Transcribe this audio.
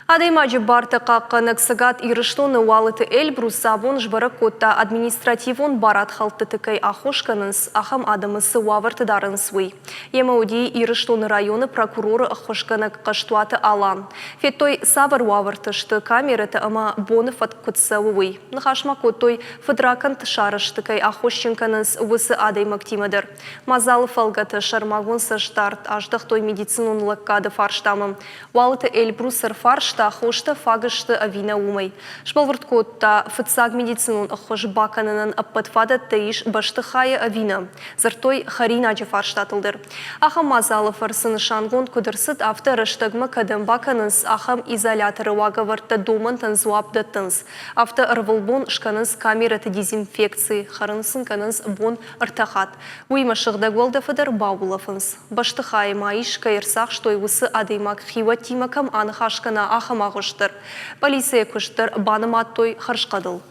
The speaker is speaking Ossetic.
Адӕймаджы бартӕ хъахъхъӕнӕг Цӕгат Ирыстоны Уалыты Эльбрус абон сбӕрӕг кодта, административон барадхӕлдтыты кӕй аххос кӕнынц, ахӕм адӕмы цы уавӕрты дарынц, уый. Йемӕ уыди Ирыстоны районы прокуроры ӕххуысгӕнӕг Хъӕстуаты Алан. Федтой, цавӕр уавӕрты сты камерӕтӕ ӕмӕ боны фӕтк куыд цӕуы, уый. Ныхас ма кодтой, фыдракӕнд сарӕзты кӕй аххосджын кӕнынц, уыцы адӕймӕгтимӕ дӕр. Мадзалы фӕлгӕты сӕрмагонд цӕстдард аздӕхтой медицинон лӕггады фарстамӕ. Уалыты Эльбрус ӕрфарста, хостӕ фаг сты ӕви нӕ, уымӕй. Сбӕлвырд кодта, фыццаг медицинон ӕххуыс бакӕнынӕн ӕппӕт фадӕттӕ ис бӕстыхайы ӕви нӕ. Дзырдтой хӕринаджы фарстатыл дӕр. Ахӕм мадзалы фӕрцы нысангонд куыд ӕрцыд, афтӕ рӕстӕгмӕ кӕдӕм бакӕнынц, ахӕм изоляторы уагӕвӕрдтӕ домӕнтӕн дзуапп дӕттынц. Афтӕ ӕрвылбон скӕнынц камерӕты дезинфекци, хӕрын сын кӕнынц бон ӕртӕ хатт. Уыимӕ сыгъдӕг уӕлдӕфы дӕр баулӕфынц. Бӕстыхайы ма ис, кӕй ӕрцахстой, уыцы адӕймаг хиуӕттимӕ кӕм аныхас кӕна, ахӕм агъуыст дӕр. Полицӕйы куыст дӕр банымадтой хӕрзхъӕдыл.